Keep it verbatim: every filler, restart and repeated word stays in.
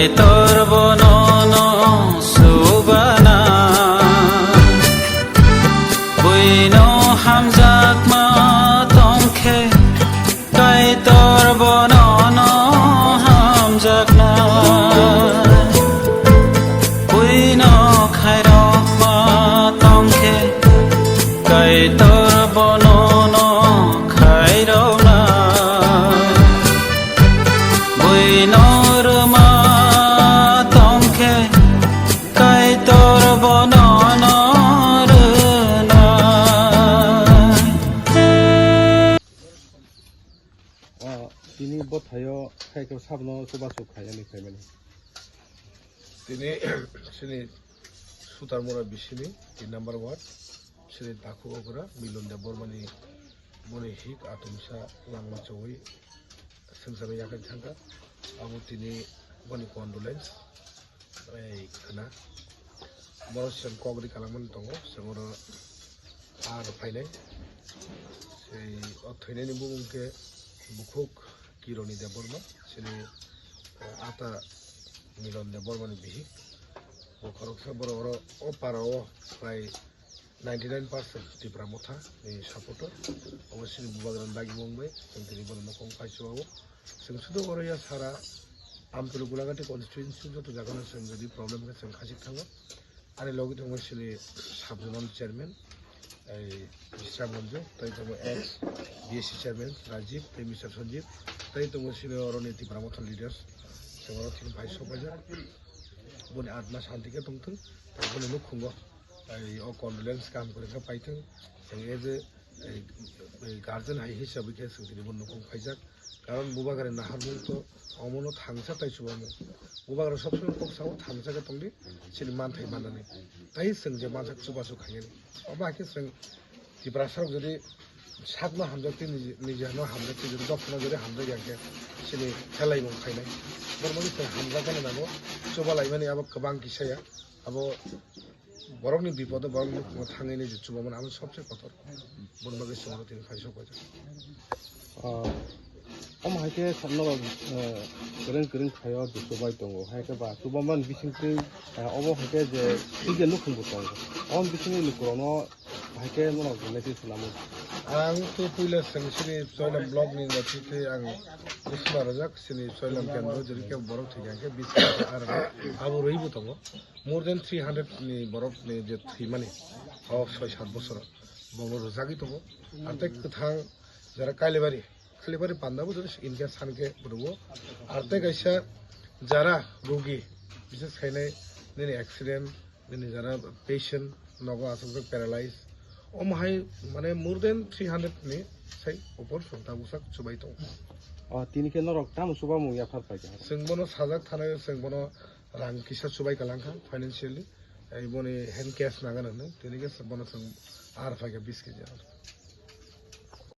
Kaitor bono no subana, buino hamjakma tongkhe, Kaitor bono no hamjakna, buino khairokma tongkhe, Kaitor bono no khairokna. Buino rwma tongkhe, Kaitor bono no rwnai. O, tini bo thaio khaikhe sabno chubachu khaiyani khaimani. Tini chini Sutarmura bisini tin number ward, chini Takhu Okra, Milon Debbarmani boni hik atumsa langma chowi sengsabai yakhai thangkha. Abo tini boni condolence, ei, khna. Borok chwng kok ri kalangmani tongo, chwng oro ar phainai. Sei o thwinaini bumung khe Bukhuk Kironi Debbarma, chini, eh, ata Milon Debbarmani bihik. Bo khoroksa borok oro o para o prai ninety nine percent Tipra Motha ni supporter. Omo chini bubagrani dagi wngbai, chwng tini bono nokong kaichua o. Chwng sudu oro ya sara Amtwlwi Golagati constituency joto jagano chwng jodi problem khe chwng khachik thango. Ani logi tongo chini sub zonal chairman, ei, Bisram Manju, tei tongo ex B S C chairman Rajiv, tei Mister Sanjeev, tei tongo chini oroni Tipra Motha leaders. Chwng oro thini phai sok paijak. Boni atma shanti khe tongthwng, tei boni nukhungo, ei, o condolence kaham kwrwngkhe paithwng. Chwng as a, ei, ei, guardian hai hisabwi khe chwng tini bo nukhung phaijak. Karon bubagrani naharmung to omono thangsa tai chubamung. Bubagra sob somoi kok sao thangsa khe tongdi, chini manthai manani. Tai chwng je mansak chubachu khainani. Obo hai khe chwng Tiprasa rok jodi sakno hamjak twi niji, niji hano hamjak twi jodi dophano jodi hamjak ya khe chini khelai bo phainai. Bormani chwng hamjakmani nango, chubalaimani abo kwbang kisa ya. Abo borokni bipodo borokni nukhungo thangwi niji chubamani abo sobse kotor. Boni bagwi chwng oro tini khaisok paijak. Ah, omo hai khe sa-, norok, eh, kwrwng kwrwng khaio dusu bai tongo. Hai khe ba chubaman bisingtwi, eh, obo hai khe je twiga nukhung bo tongo. Omo bisingni lukurokno hai khe norok message swnamo. Ang tei puila chwng chini Choilam block ni netrite ang bisma rwjak chini Choilam kendro jori khe borok thwikha khe bising ar abo rwi bo tongo. More than three hundred ni borok ni je thwimani o soi sat bosor bongno rwjagwi tongo. Ar tei kwthang jara Kailabari Khalibari panda bo jodi inkhe san khe rwo. Ar tei kaisa jara rugi, bises khainai nini accident, nini jara patient, nogo aswkjak paralyze. Omo hai mane more than three hundred ni sai upor chwng tabuksak chubai tongo. O, tini khe norok tamo chubamung yaphar paikha? Chwng bono sajak thanai, chwng bono rang kisa chubai kalangkha financially. Ai boni hand cash nangan hwnwi, tini khe bono chwng ar phaikha bis kg.